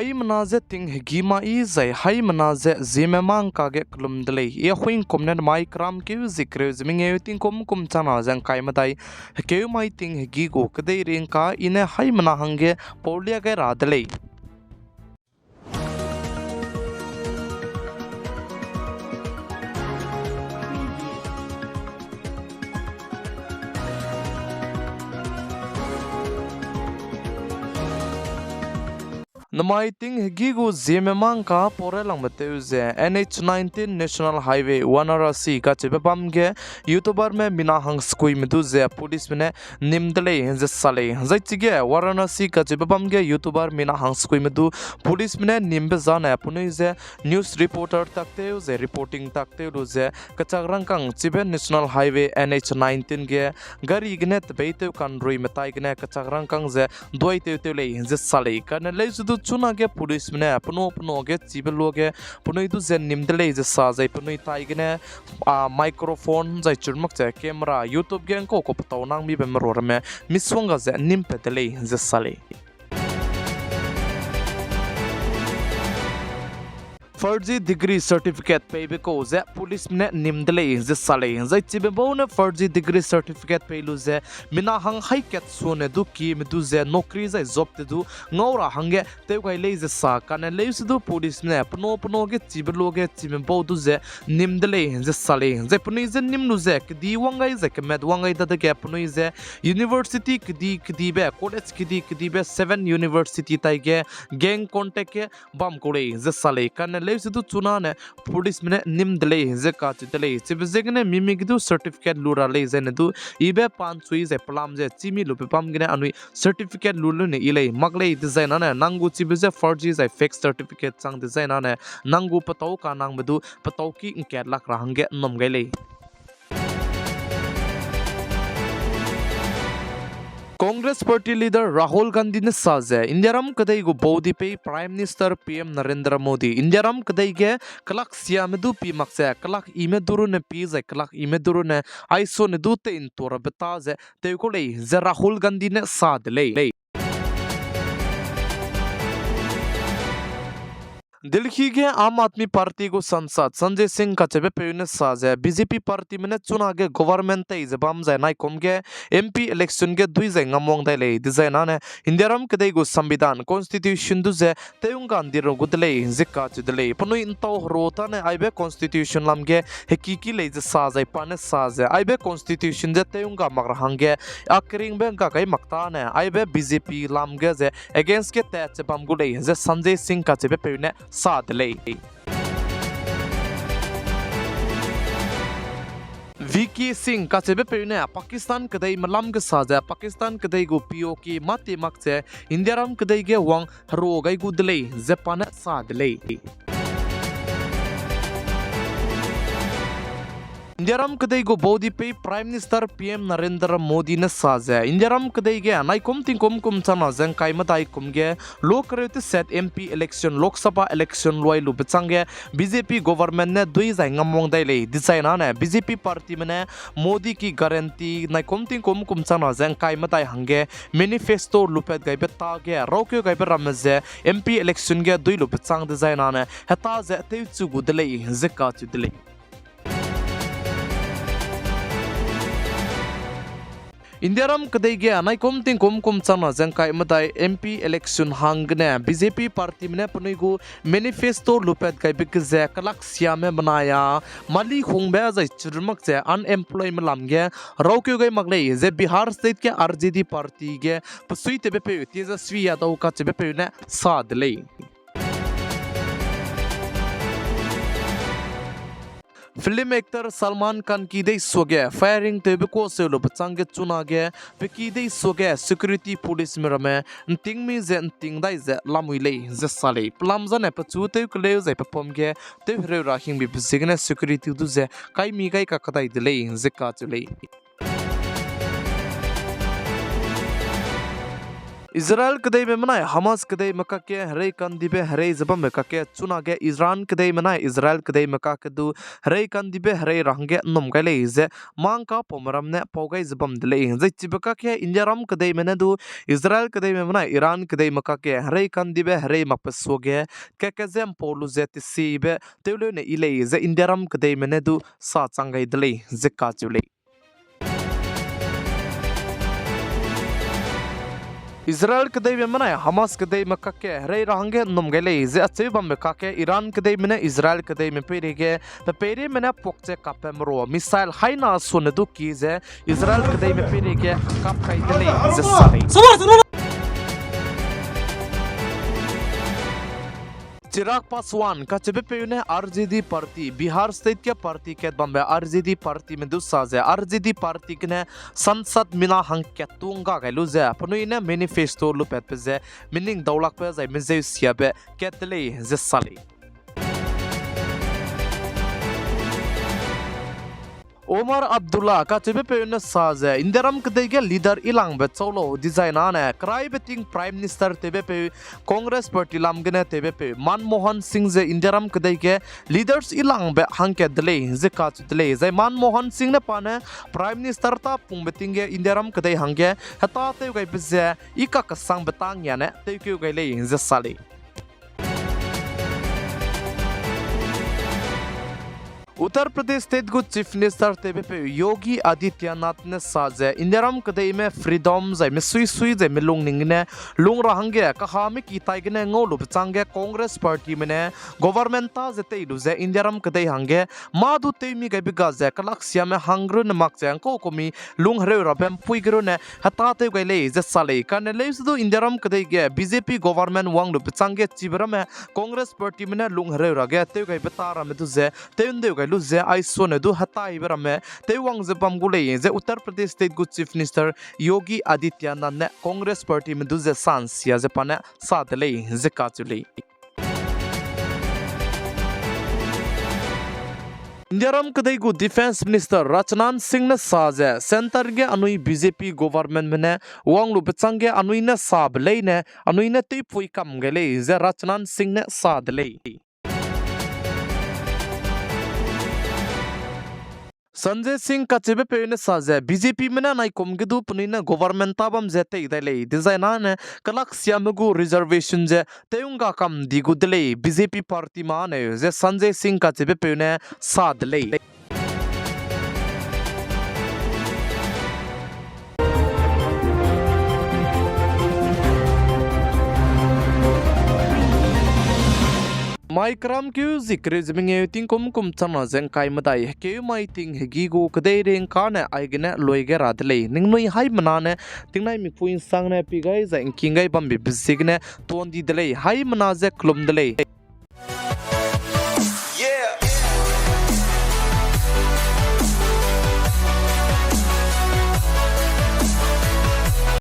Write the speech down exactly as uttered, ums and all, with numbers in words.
Haimena je ting hegî mai zai haimena je Zeme mangka ge kelum de lei. I Ahuingkum ne mai keram keu zie kereu ze mengeu tingkum kum changna ze ngkai medai hekeu mai ting hegî gu kedei ringka i ne haimena hangge paulia gai ra de lei. Namai ting hegî gu Zeme mangka pau railangbe tew ze N H nineteen National Highway Varanasi kacheube bam ge YouTuberme mina hang sekuime du ze policeme ne nim de lei ze sa lei. Zai chige Varanasi kacheube bam ge YouTuber mina hang sekuime du policeme ne nimbe zane penui ze news reporter tak tew ze reporting tak tew lu ze kechak rangkâng chibe National Highway N H nineteen ge gari gene tebeitew kanruime tai gene kechak rangkâng ze duai tew tew lei ze sa lei. Kane leuse du chunage policeme ne penui penui ge chibe luage penui du ze nim de lei ze sa zai penui tai gene a microphone zai chirmak ze camera YouTube ge ngkau kau petau nang mibe merua ramme misongga ze nim pat de lei ze sa lei. First degree certificate peibe kau ze policeme ne nim de lei ze sa lei. Zai chibe bau ne first degree certificate pei lu ze mina hang hai kat sune du kieme du ze nokri zai job te du ngau ra hangge tew gai lei ze sa kane leuse du policeme ne penui penui ge chibe luage chime bau du ze nim de lei ze sa lei. Zai penui ze nim lu ze kedi wang gai zai kemet wang gai dadege penui ze university kedi kedibe, college kedi kedibe seven university tai ge gang contact ge bam kau lei ze sa lei. Kane leuse du chunane policeme ne nim de lei ze kacheu de lei. Chibe ziegene mimi ge du certificate lu ra lei zene du ibe panchui zai pelam ze chimi lube bam gene anui certificate lu lune i lei mak lei dezainane nang gu chibe ze first zai fake certificate chang dezainane nang gu petau kanangbe du petau ki ngkat lak ra hangge nnum gai lei. Congress Party Leader Rahul Gandhi ne sa ze Indiaram kedei gu baudi pei Prime Minister P M Narendra Modi Indiaram kedei ge kelak siame du pi mak ze kelak ime du rune pi zai kelak ime du rune aisone du tei ntua rabe ta ze tew kau lei ze Rahul Gandhi ne sa de lei. Delhi ge Aam Aadmi Party gu sansad Sanjay Singh kacheube peu ne sa ze B J P partyme ne chunage government tei ze bam zai naikum ge M P election ge dui zai ngamwang dai lei dezainane Indiaram kedei gu sambidan constitution du ze tew ngga ndi ra gu de lei ze kacheu de lei. Penui ntau hero tane aibe constitution lam ge hekiki lei ze sa zai pa ne sa ze aibe constitution ze tew ngga mak ra hangge a keringbe ngga gai mak tane aibe B J P lam ge ze against ge tat ze bam gu lei ze Sanjay Singh kacheube peu ne sa de lei. V K Singh kacheube peu ne Pakistan kedeime lam ge sa ze Pakistan kedei gu P O K mâ ti mak ze Indiaram kedei ge wang hero gai gu de lei ze pa ne sa de lei. Indiaram kedei gu baudi pei Prime Minister P M Narendra Modi ne sa ze Indiaram kedei ge naikum tingkum kum changna ze ngkai medai kum ge lo kereu teset M P election, Lok Sabha election luai lube changge B J P government ne dui zai ngamwang dai lei dezainane B J P partyme ne Modi ki guarantee naikum tingkum kum changna ze ngkai medai hangge manifesto lupat gaibe ta ge raukeu gaibe ramme ze M P election ge dui lube chang dezainane heta ze tewchu gu de lei ze kacheu de lei. Indiaram kedei ge naikum tingkum kum changna ze ngkai medai M P election hanggene B J P partyme ne penui gu manifesto lupat gaibe ge ze kelak siame benai a mali hungbe zai chirmak ze unemployment lam ge raukeu gai mak lei ze Bihar State ge R J D party ge pesuitewbe peu Tejaswi Yadav kacheube peu ne sa de lei. Film actor Salman Khan ki dei suage firing tewbe kuâ seu lube changge chunage pe ki dei suage security policeme ramme ntingmi ze nting dai ze lamui lei ze sa lei. Pelam zane pechu tew keleu zai pepum ge tew hereu ra hingbibe ziegene security du ze kaimi gai kakdai de lei ze kacheu lei. Israel kedeime benai Hamas kedeime kakge herei kandibe herei ze bambe kakge chunage Iran kedeime benai Israel kedeime kakge du herei kandibe herei ra hangge nnum gai lei ze mangka paume ram ne pau gai ze bam de lei. Zai chibe kakge Indiaram kedeime ne du Israel kedeime benai Iran kedeime kakge herei kandibe herei makbe suage kat-kat ze mpau lu ze tesibe tewleu ne yi lei ze Indiaram kedeime ne du sa chang gai de lei ze kacheu lei. Israel kedeime benai Hamas kedeime kakge herei ra hangge nnum gai lei ze acheu bambe kakge Iran kedeime ne Israel kedeime peireige pe peireime ne puak ze kapbe merua missile haina sune du ki ze Israel kedeime peireige kap kai de lei ze sa lei. Chirag Paswan kacheubepeu ne R J D party, Bihar state ge party kat bambe R J D partyme du sa ze R J D party gene sansad mina hangkat tu ngga gai lu ze penui ne manifesto lupatbe ze meaning daulakbe zai mezeu siabe kat de lei ze sa lei. Omar Abdullah kacheubepeu ne sa ze Indiaram kedei ge leader ilangbe chau lau dizai nane keraibe ting Prime Minister tewbepeu, Congress party lam gene tewbepeu Manmohan Singh ze Indiaram kedei ge leaders ilangbe hangkat de lei ze kacheu de lei. Zai Manmohan Singh ne pa ne Prime Minister tâ pungbe ting ge Indiaram kedei hangge hetâtew gaibe ze i kakesangbe tâ ngiane tewkeu gai lei ze sa lei. Uttar Pradesh state gu Chief Minister tewbepeu Yogi Adityanath ne sa ze Indiaram kedeime freedom zai mesuisui zai melungning gene lung ra hangge kahame ki tai gene ngau lube chângge Congress partyme ne government tâ ze tei lu ze Indiaram kedei hangge mâ du tewmi gaibe ga ze kelaksiame hangge runne mak ze ngkau kumi lung hereu rabe mpui ge runne hetâtew gai lei ze sa lei. Kane leuse du Indiaram kedei ge B J P government wang lube chângge chibe ramme Congress partyme ne lung hereu ra ge tew gaibe tâ ramme du ze tew ndeu gai lu ze aisone du hetaibe ramme tew wang ze bam gu lei ze Uttar Pradesh state gu Chief Minister Yogi Adityanath ne Congress partyme du ze sa nsia ze pa ne sa de lei ze kacheu lei. Indiaram kedei gu Defence Minister Rajnath Singh ne sa ze centre ge anui B J P governmentme ne wang lube chângge anui ne sabe leine anui ne tewpui kam gai lei ze Rajnath Singh ne sa de lei. Sanjay Singh kacheubepeu ne sa ze B J Pme ne naikum ge du penui ne government tâ bam ze tei dai lei dezai nane kelaksiame gu reservation ze tew ngga kam di gu de lei B J P partyme aneu ze Sanjay Singh kacheubepeu ne sa de lei. Mai keram keu zi kereu ze mengeu tingkum kum changna ze ngkai medai hekeu mai ting hegî gu kedei ring kane aigene lui gai ra de lei. Ningnui haimena ne tingnaimikpui nsangne pi gai zai ngking gai bambe be ziegene tuan di de lei. Haimena ze kelum de lei.